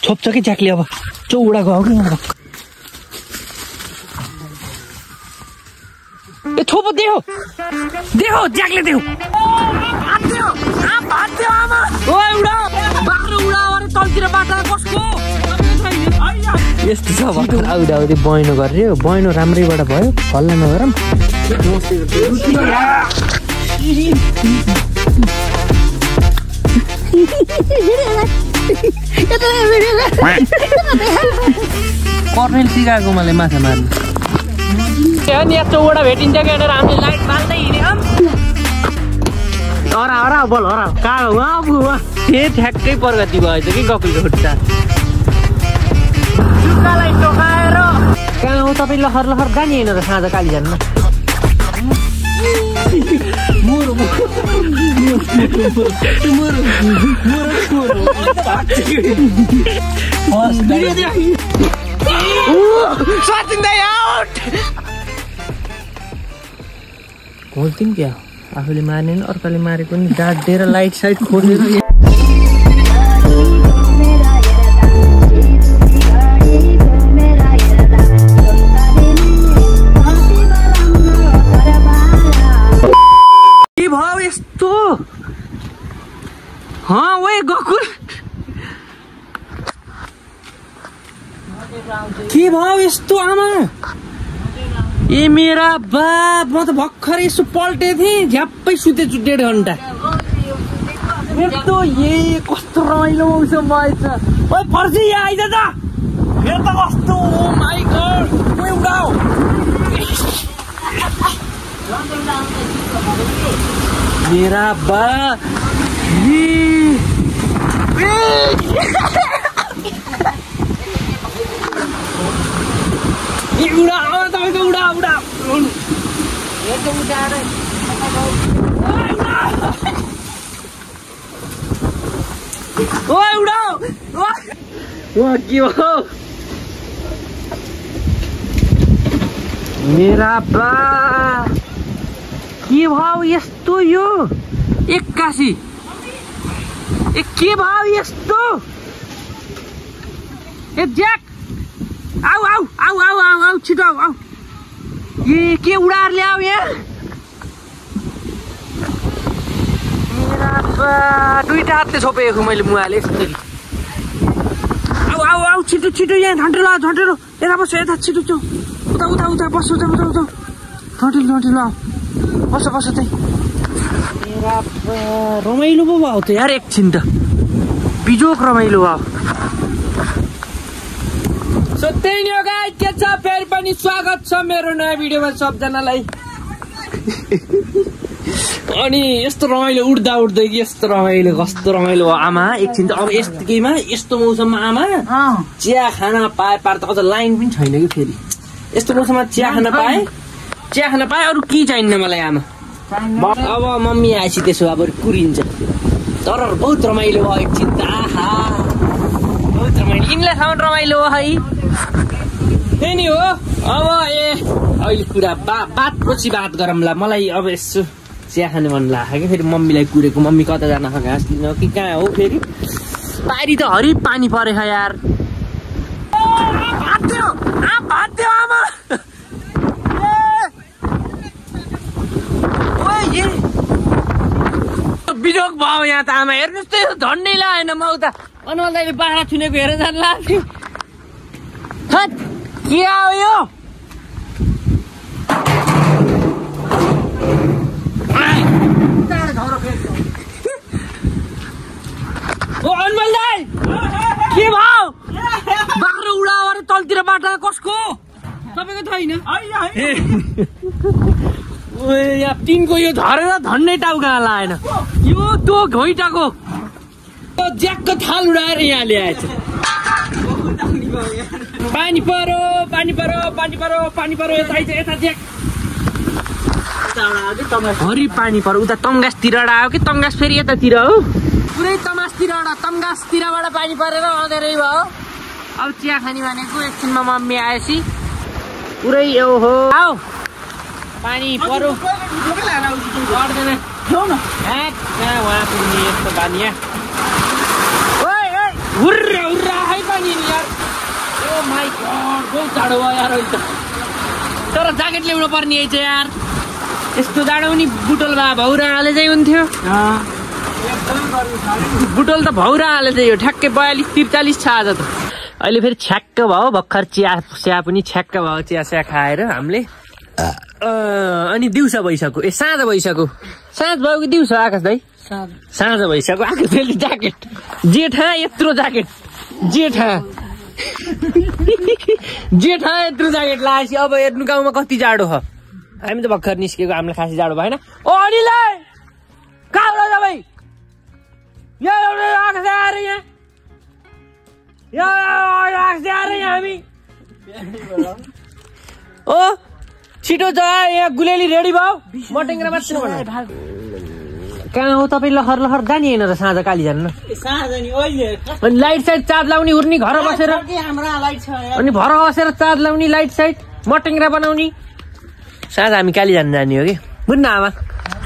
छोप्छ कि ज्याकले अब चौडाको हो कि ए छोपो देऊ ज्याकले देऊ यस्तो छ भर्खर आउँदै बैनो गर्यो बैनो राम्रैबाट भयो हल्ला नगरौँ कर्नेल सिकाएको मलाई माछा मार्नु नि यस्तो वडा भेटिन्छ कि हामीले लाइट बाल्दै हिँड्यौँ हरा बल हरा कहाँ ठ्याक्कै प्रगति भएछ कि गकुलको खुट्टा जुत्तालाई टोकाएर कहाँ हो तपाईँ लहर लहर जाने होइन र साँझ काली जान्न खोल्थ्यौँ क्या आफूले मार्ने नि अर्काले मारेको नि डाँटेर लाइट साइट खोलेर के भयो यस्तो गकुल के भयो यस्तो आमा ए मेरा बाप म त भर्खर यसो पल्टे थिएँ झ्याप्पै सुतेछु 1.5 घन्टा यस्तो कस्तो रमाइलो मौसम भएछ ओइ फर्सी यहाँ आइज त मेरो त कस्तो ओ माइ गॉड उडाउ मेरा बा उडा मेरा बा के भाव यस्तो यो 81 के भाव यस्तो ए ज्याक आउ छिटो आउ के उडाएर ल्याऊ यहाँ मेरा बा 2टा हातले छोपेको मैले मुहाले यसरी आउ छिटो यहाँ झन्टेलो यता बस्छ यता छिटो उता बस्छ झन्टेलो आऊ बस्छ त्यही मेरा रमाइलो पो भयो त यार एकछिन त बिजोक रमाइलो भयो सो त्यही नै हो गाइस के छ फेरि पनि स्वागत छ मेरो नयाँ भिडियोमा सबजनालाई अनि यस्तो रमाइलो उड्दा यस्तो रमाइलो कस्तो रमाइलो हो आमा एकछिन त अब यस्तोमा यस्तो मौसममा आमा चिया खान पाए त अझ लाइन पनि छैन कि फेरि यस्तो मौसममा चिया खान पाए अरू के चाहिन्न मलाई आमा अब मम्मी आएपछि त्यसो अब कुरिन्छ तर बहुत रमाइलो भयो एकछिन त आहा बहुत रमाइलो यिनलाई रमाइलो हो है त्यही नि हो अब अहिले कुरा बातपछि बात गरौँला मलाई अब यसो चिया खाने मन लाग्यो कि फेरि मम्मीलाई कुरेको मम्मी कता जान घाँस लिन कि कहाँ हो फेरि बाहिरी त हरि पानी परेछ यार भात्यो आमा बिजोक भयो यहाँ त आमा हेर्नुहोस् त झन्डै लागेन म उता अनुहारले बाख्रा छुनेको हेरेर जान लाग्यो के आयो यो अनमोल दाइ के भयो बाख्रा उडायो अरे तलतिर बाटा कसको तपाईँको छैन यहाँ टिनको यो झरेर झन्डै टाउका लागेन यो त्यो घैटाको ज्याकको थाल उडाएर यहाँ ल्याएछ पानी परो यता ज्याक हरि पानी परो उता तङ्गासतिर आयो कि तङ्गास फेरि यतातिर हो पुरै तङ्गासतिरबाट पानी परेर अँधेरै भयो अब चिया खाने भनेको एकछिनमा मम्मी आएपछि पुरै हो आऊ पानी परो पर्दैन यस्तो बानिया हुर्रा है माई गॉड बहुत जाडो भयो यार अहिले त तर ज्याकेट ल्याउनु पर्ने है यार यस्तो जाडो नि बुटल भा भौराले चाहिँ हुन्थ्यो बुटल त भौराले चाहिँ हो ठ्याक्कै 42-43 छ आज त अहिले फेरि छ्याक्क भयो भर्खर चिया पनि छ्याक्क भयो चिया खाएर हामीले अनि दिउँसो भइसक्यो साँझ भइसक्यो साँझ भयो कि दिउँसो आकाश दाइ साँझ भइसक्यो आकाश दाइले ज्याकेट जेठा यत्रो ज्याकेट जेठा यत्रो ज्याकेट लगाएपछि अब हेर्नु गाउँमा कति जाडो छ हामी त भर्खर निस्केको हामीलाई खासै जाडो भएन ओ अनिलै कहाँ हो तपाईँ यहाँ आकाश आएर यहाँ हामी ओ छिटो छ यहाँ गुलेली रेडी भयो मटेङ्ग्रा मात्र कहाँ हो तपाईँ लखर लखर जाने होइन र साँझ काली जानु अनि लाइट साइड चार्ज लाउने उर्नी घर बसेर अनि भर बसेर चार्ज लाउने लाइट साइड मटेङ्ग्रा बनाउने साँझ हामी काली जानु जाने हो कि बुझ्न आमा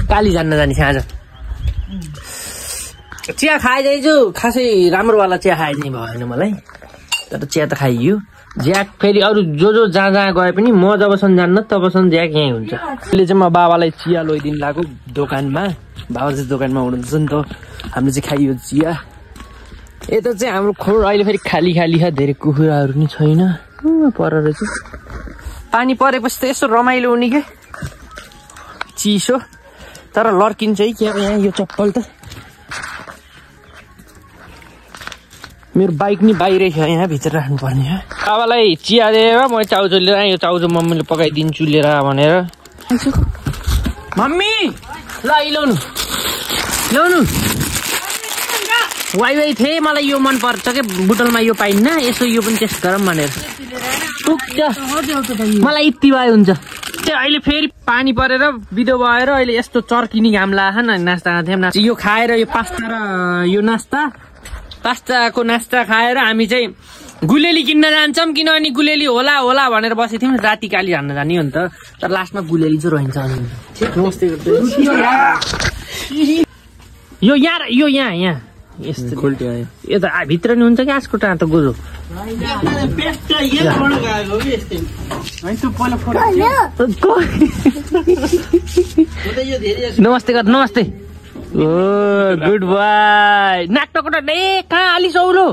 काली जान्न जाने साँझ चिया खाइदिन्छु खासै राम्रोवाला चिया खाइदिने भएन मलाई तर चिया त खाइयो ज्याक फेरि अरू जो जहाँ गए पनि म जबसम्म जान्न तबसम्म ज्याक यहीँ हुन्छ अहिले चाहिँ म बाबालाई चिया लैदिनु लाग्यो दोकानमा बाबा चाहिँ दोकानमा हुनुहुन्छ नि त हामीले चाहिँ खाइयो चिया यता चाहिँ हाम्रो खोर अहिले फेरि खाली खाली छ धेरै कुखुराहरू नि छैन पर रहेछ पानी परेपछि त यसो रमाइलो हुने के चिसो तर लड्किन्छ है क्या यहाँ यो चप्पल त मेरो बाइक नि बाहिरै छ यहाँ भित्र राख्नुपर्ने हो बाबालाई चिया दिएर म चाउचो लिएर यो चाउचो मम्मीले पकाइदिन्छु लिएर भनेर मम्मी ल ल्याउनु वाइ थिएँ मलाई यो मन पर्छ के बुटलमा यो पाइन्न यसो यो पनि टेस्ट गरौँ भनेर मलाई यति भयो हुन्छ त्यो अहिले फेरि पानी परेर बिदो भएर अहिले यस्तो चर्किने घाम लाग्छ न नास्ता खान्थ्यौँ यो खाएर यो पास्ता र यो पास्ताको नास्ता खाएर हामी चाहिँ गुलेली किन्न जान्छौँ किनभने गुलेली होला भनेर बसेको थियौँ राति काली हान्न जाने हो नि त तर लास्टमा गुलेली चाहिँ रहन्छ यो यहाँ यस्तो यो त भित्र नि हुन्छ कि आजको टाँट गोजो नमस्ते ओ गुड बाय नाक टकोटा डे कहाँ अलि सौलो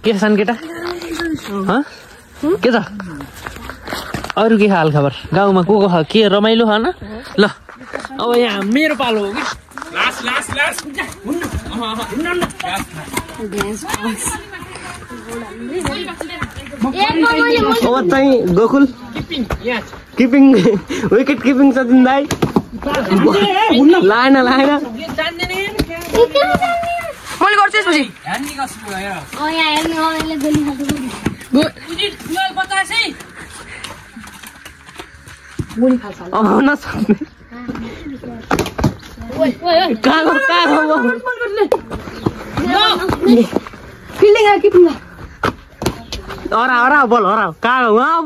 के छन् केटा के छ अरू के हाल खबर गाउँमा को के रमाइलो छ न ल अब यहाँ मेरो पालो हो कि चाहिँ गोकुल किपिङ विकेट किपिङ छ दाइ लाएन मैले गर्छु यसपछि हरा बोल हरा कहाँ वहाँ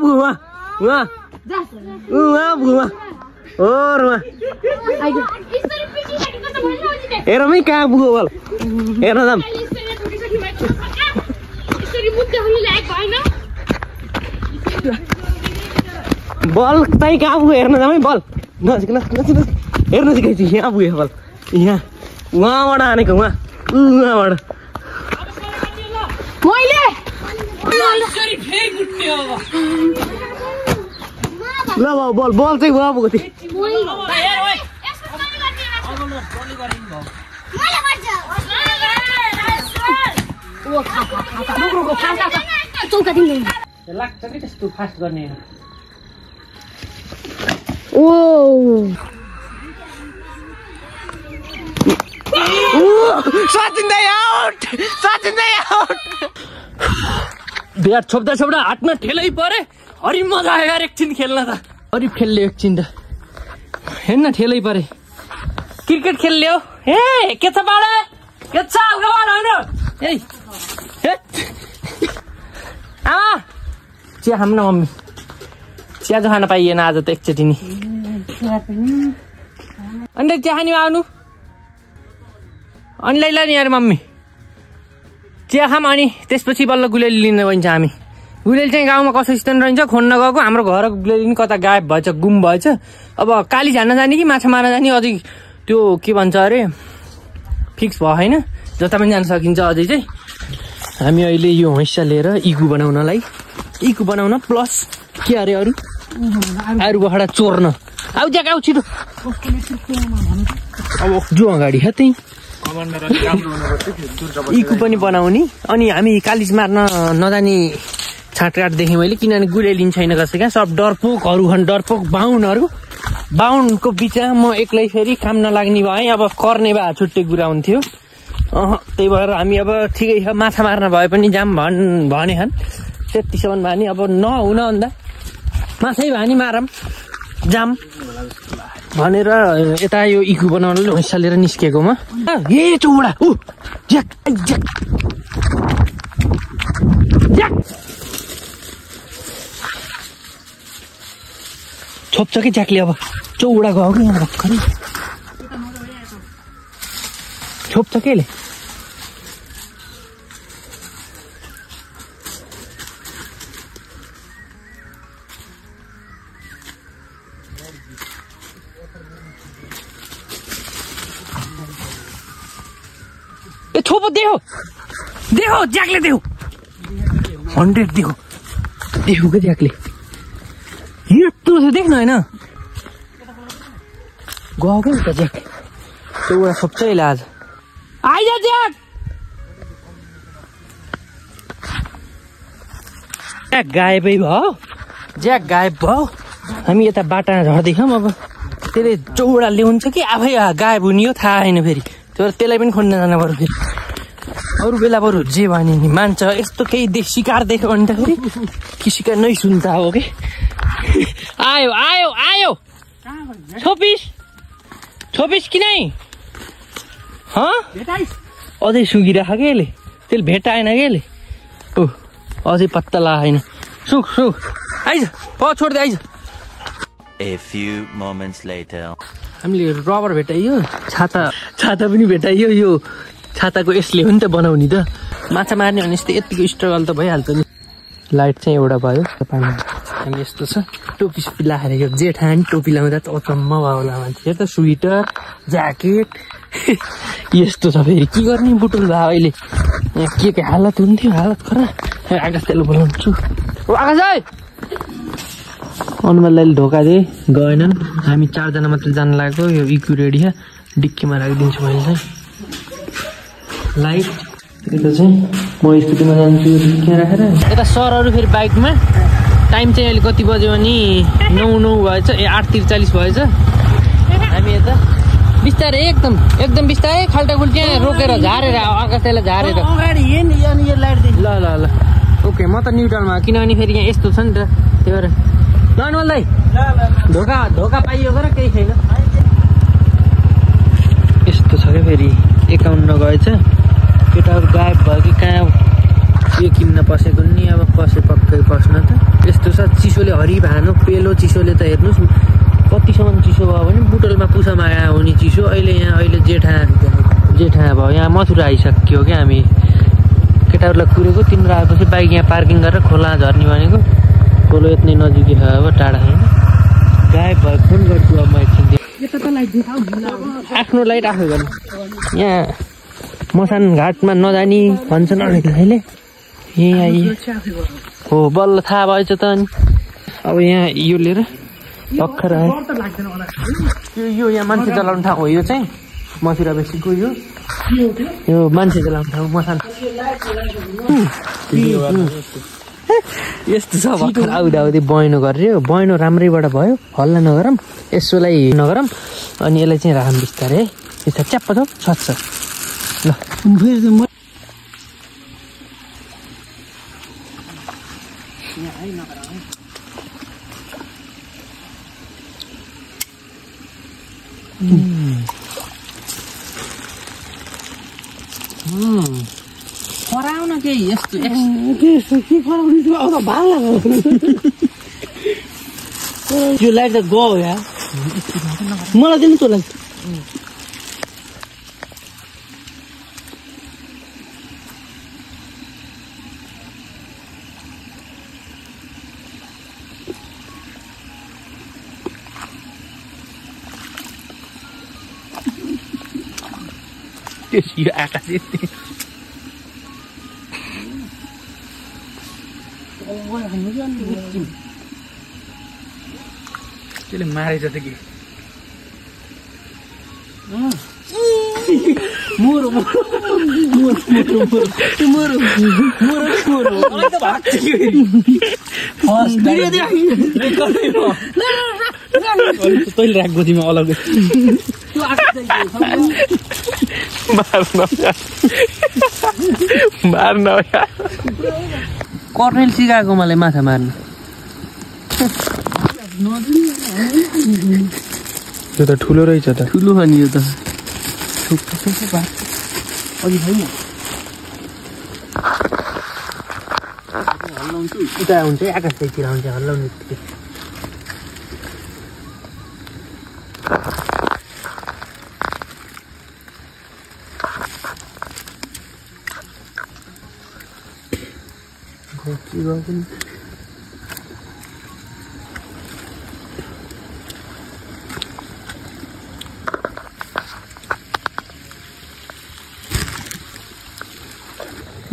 हेरमै कहाँ पुग्यो बोल हेर्न जाम बल चाहिँ कहाँ पुग्यो हेर्न जाम है बल नजिक हेर्नु सिकाइछु यहाँ पुग्यो बल यहाँ वहाँबाट हानेको वहाँबाट ल बल चाहिँ वहाँ पुग्यो थियो लाग्छ कि त्यस्तो फास्ट गर्ने बिहार छोप्दा हातमा ठेलै परे हरि मजा आयो यार एकछिन खेल्न त हरि खेल्यो एकछिन त हेर्न ठेलै परे क्रिकेट खेल्यो हे के छ बाडा के छ हल्का होइन ए आमा चिया खाम न मम्मी चिया चाहिँ खान पाइएन आज त एकचोटि नि अनि चिया खाने आउनु अनि लैला नि यार मम्मी चिया खाम अनि त्यसपछि बल्ल गुलेली लिन गइन्छ हामी गुलेली चाहिँ गाउँमा कसैसित रहन्छ खोन नगएको हाम्रो घरको गुलेली नि कता गायब भएछ गुम भएछ अब काली झार्न जाने कि माछा मार्न जाने अझै त्यो के भन्छ अरे फिक्स भयो होइन जता पनि जान सकिन्छ अझै चाहिँ हामी अहिले यो हैसा लिएर इगु बनाउन प्लस के अरे अरू बखडा चोर्न आउ ज्याक आउ छिटो अब जो अगाडि त्यही इगु पनि बनाउने अनि हामी कालिज मार्न नजाने छाँटकाट देखेँ मैले किनभने गुलेली छैन कसैका सब डरपोक बाहुनको बिचमा म एक्लै फेरि काम नलाग्ने भएँ अब कर्ने भए छुट्टै कुरा हुन्थ्यो त्यही भएर हामी अब ठिकै छ माछा मार्न भए पनि जाम भने खान त्यतिसम्म भए नि अब नहुन भन्दा माछै भए नि मारम जाम भनेर यता यो इगु बनाउनले हैसा लिएर निस्केकोमा ए चौडा छोप्छ कि ज्याकले अब चौडा गयो कि यहाँ भर्खरै छोप्छ केले ए छोपो देखो ज्याकले देऊ 100 देखो क्या ज्याकले यत्रो छ देख्न होइन गयो क्या त ज्याक चौडा छोप्छ यसले आज आइज ज्याक गायबै भयो ज्याक गायब भयो हामी यता बाटा झर्दैछौँ अब त्यसले चौडा ल्याउँछ कि आफै गायब हुने हो थाहा छैन फेरि त्यसलाई पनि खोज्न जान पर्यो फेरि अरू बेला बरु जे भने नि मान्छ यस्तो केही शिकार देख्यो भने त फेरि कि शिकार नै सुन्ता हो कि आयो छोपिस किन अझै सुगिराख कि यसले त्यसले भेटाएन कि यसले अझै पत्ता लागेन सुख आइज छोड्दै आइज A few moments later. हामीले रबर भेटाइयो छाता पनि भेटाइयो यो छाताको यसले हो नि त बनाउने त माछा मार्ने भने यस्तो यतिको स्ट्रगल त भइहाल्छ नि लाइट चाहिँ एउटा भयो अनि यस्तो छ टोपी सोपी लाएर यो जेठान टोपी लाउँदा त अचम्म भयो होला मान्छे त स्वेटर ज्याकेट यस्तो छ फेरि के गर्ने बुटुल भयो अहिले यहाँ के हालत हुन्थ्यो हालत खराब आकाश तेल बोलाउँछु आकाश अनुमललाई ढोका दिए गएनन् हामी 4 जना मात्र जान लाग्यो यो इक्यु रेडी छ डिक्कीमा राखिदिन्छु मैले चाहिँ लाइट यता चाहिँ म स्कुटीमा जान्छु डिक्कीमा राखेर यता सरहरू फेरि बाइकमा टाइम चाहिँ अहिले कति बज्यो भने 9 भएछ 8:43 भएछ हामी यता बिस्तारै एकदम बिस्तारै खाल्टाखुल्टी रोकेर झारेर आकाशलाई झारेर अगाडि यो लाइट दे ल ओके म त न्युट्रलमा किनभने फेरि यहाँ यस्तो छ नि त त्यही भएर ल अनुमललाई धोका पाइयो गर केही छैन यस्तो छ क्या फेरि 51 गएछ केटाहरू गायब भयो कि कहाँ यो किन्न पसेको नि अब पक्कै पस्न त यस्तो छ चिसोले हरिभानो पेलो चिसोले त हेर्नुहोस् कतिसम्म चिसो भयो भने बुटलमा पुसामा आउने चिसो अहिले जेठा भयो यहाँ मथुरा आइसक्यो क्या हामी केटाहरूलाई कुरेको तिम्रो आएपछि बाइक यहाँ पार्किङ गरेर खोला झर्ने भनेको खोलो यत्नै नजिकै छ अब टाढा छैन गायब भयो फोन गर्छु अब म एकछिन आफ्नो लाइट आफै गर्नु यहाँ मसान घाटमा नजानी भन्छन् अहिले हो बल्ल थाहा भएछ त अनि अब यहाँ यो लिएर भर्खर आयो यो यहाँ मान्छे जलाउने ठाउँ हो यो चाहिँ मथुरा बेसीको यो मान्छे जलाउने ठाउँ मसान यस्तो छ भर्खर आउँदै बैनो गरेर बैनो राम्रैबाट भयो हल्ला नगरौँ यसोलाई नगरौँ अनि यसलाई चाहिँ राखौँ बिस्तारै है यता च्याप्प छ छ ल कराउन केही यस्तो के कराउने भाग लाग्यो यो लाइट त गयो यार मलाई दिनु तँलाई यो आकाश यति त्यसले मारेछ त कि मोरो तैँले राखेको तिमी अलग्गै मार्न कर्नेल सिकाएको मलाई माछा मार्नु यो त ठुलो रहेछ त ठुलो हो नि यो त अघि छैन हल्लाउँछु उता हुन्छ आकाशतिर हुन्छ हल्लाउने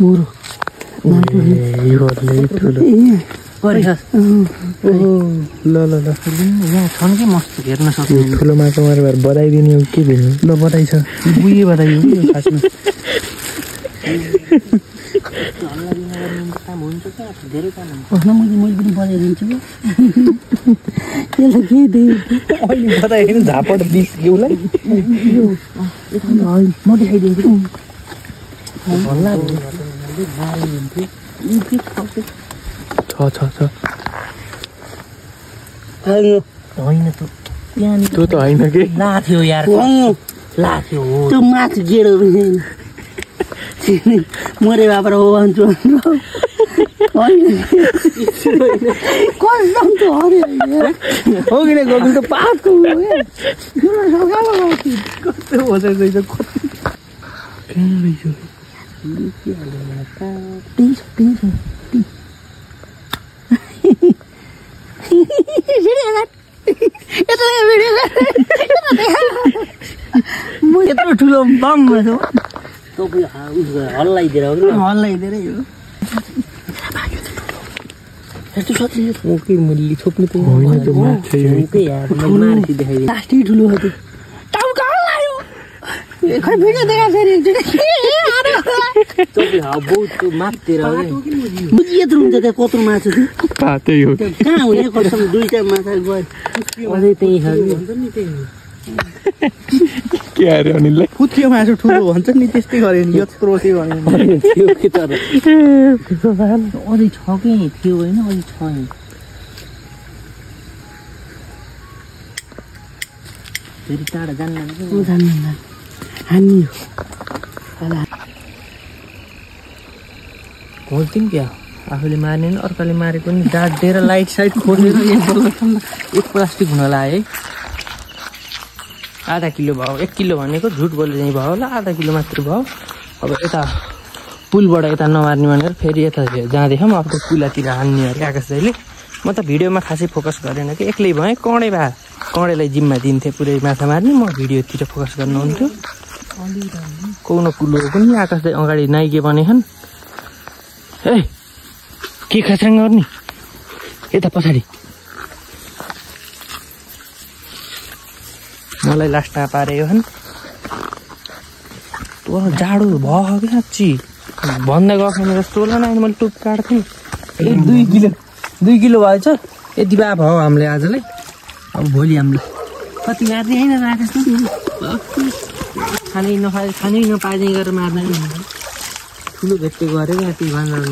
मोरो यो ठुलो ल यहाँ छन् कि मस्त हेर्न सक्ने ठुलो माछा मारेर बधाइदिने के दिनु ल बधाई छ बुझे बधाई खासमा धेरै काम हुन्छ मैले पनि बजाइदिन्छु त्यसलाई के दियो अहिले बधाई झापड दिस उसलाई म देखाइदिन्छु हल्ला छ होइन त त्यो त होइन कि लाथ्यो यार लाथ्यो त्यो माथि गेडहरू मरे बाबा हो भन्छु कसम त हो कि नै गएको त पाएको कस्तो बसेछ यत्रो ठुलो बम हल्लाइदिएर हल्लाइदिएर मैले छोप्नु त लास्टै ठुलो हो त्यो खै भिडियो बहुत मात्तिर यत्रो हुन्छ त्यहाँ कत्रो माछा त्यही हो कहाँ हुने कसम दुईटा माछा गयो अझै त्यही के अरे अनिललाई पुत्रियो मासु ठुलो भन्छ नि त्यस्तै गऱ्यो नि यत्रो थियो अझै छ कि थियो होइन अझै छ फेरि टाढा जान्न हामी खोज्थ्यौँ क्या आफूले मार्ने नि अर्काले मारेको नि डाँटेर लाइट साइड खोलेर एक प्लास्टिक हुन लाग्यो है आधा किलो भयो 1 किलो भनेको झुट बोले चाहिँ भयो होला आधा किलो मात्र भयो अब यता पुलबाट यता नमार्ने भनेर फेरि यता जाँदैछौँ अब त पुलातिर हान्ने अरे आकाश दाइले म त भिडियोमा खासै फोकस गरेन कि एक्लै भएँ कँडै भए कँडेलाई जिम्मा दिन्थेँ पुरै माछा मार्ने म भिडियोतिर फोकस गर्नुहुन्थ्यो कौन पुलो पनि आकाश दाइ अगाडि नाइके बनेछन् ए के खासराङ गर्ने यता पछाडि मलाई लास्टमा पार्यो हन जाडो भयो कि साँच्ची भन्दा गएको छैन जस्तो होला न मैले टुप काट्थेँ 2 किलो भएछ यति बा भयो हामीले आजलाई अब भोलि हामीलाई कति मार्ने होइन खानै नपाइने गरेर मार्दैन ठुलो भेट्टे गऱ्यो क्या त्यही भान्जाले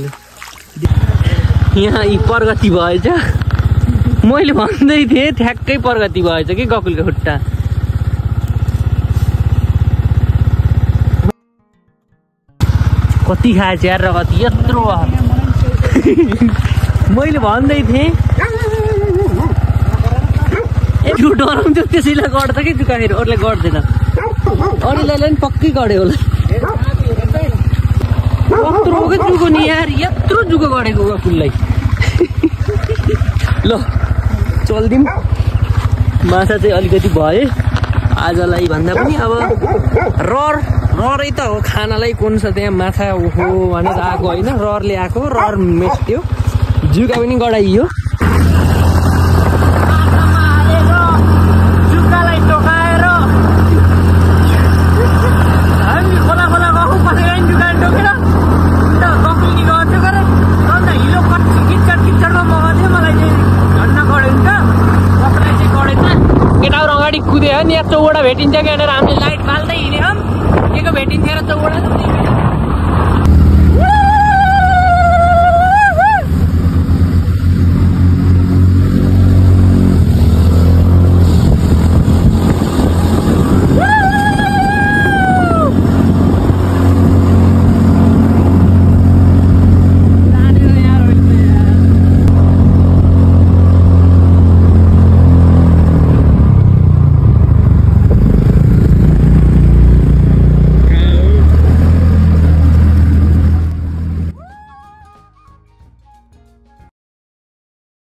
यहाँ यी प्रगति भएछ मैले भन्दै थिएँ ठ्याक्कै प्रगति भएछ कि गकुलको खुट्टा कति खाएछ यार रगत यत्रो मैले भन्दै थिएँ त्यो डराउँथ्यो त्यसैलाई गर्छ कि जुकाखेरि अरूले गर्दैन अरूलाई पनि पक्कै गऱ्यो होला यत्रो जुको नि यार यत्रो जुको गरेको फुललाई ल चल्दिउँ माछा चाहिँ अलिकति भयो आजलाई भन्दा पनि अब ररै त हो खानालाई कुन छ त्यहाँ माछा हो भनेर आएको होइन ररले आएको रर मेस्ट्यो जुका पनि गडाइयो जुकालाई टोकाएर हामी खोला खोला गएको पसेर जुका टोकेर अन्त कक्लिनी गर्थ्यो गरेर अन्त हिलो किचडमा मगाएको थियो मलाई चाहिँ झन्न गढ्यो नि त कसलाई चाहिँ गढेन केटाहरू अगाडि कुद्यो नि यहाँ चौवटा भेटिन्छ कि भनेर हामीले लाइट बाल्दै हिँड्यौँ के को भेटिन्थ्यो र चौवटा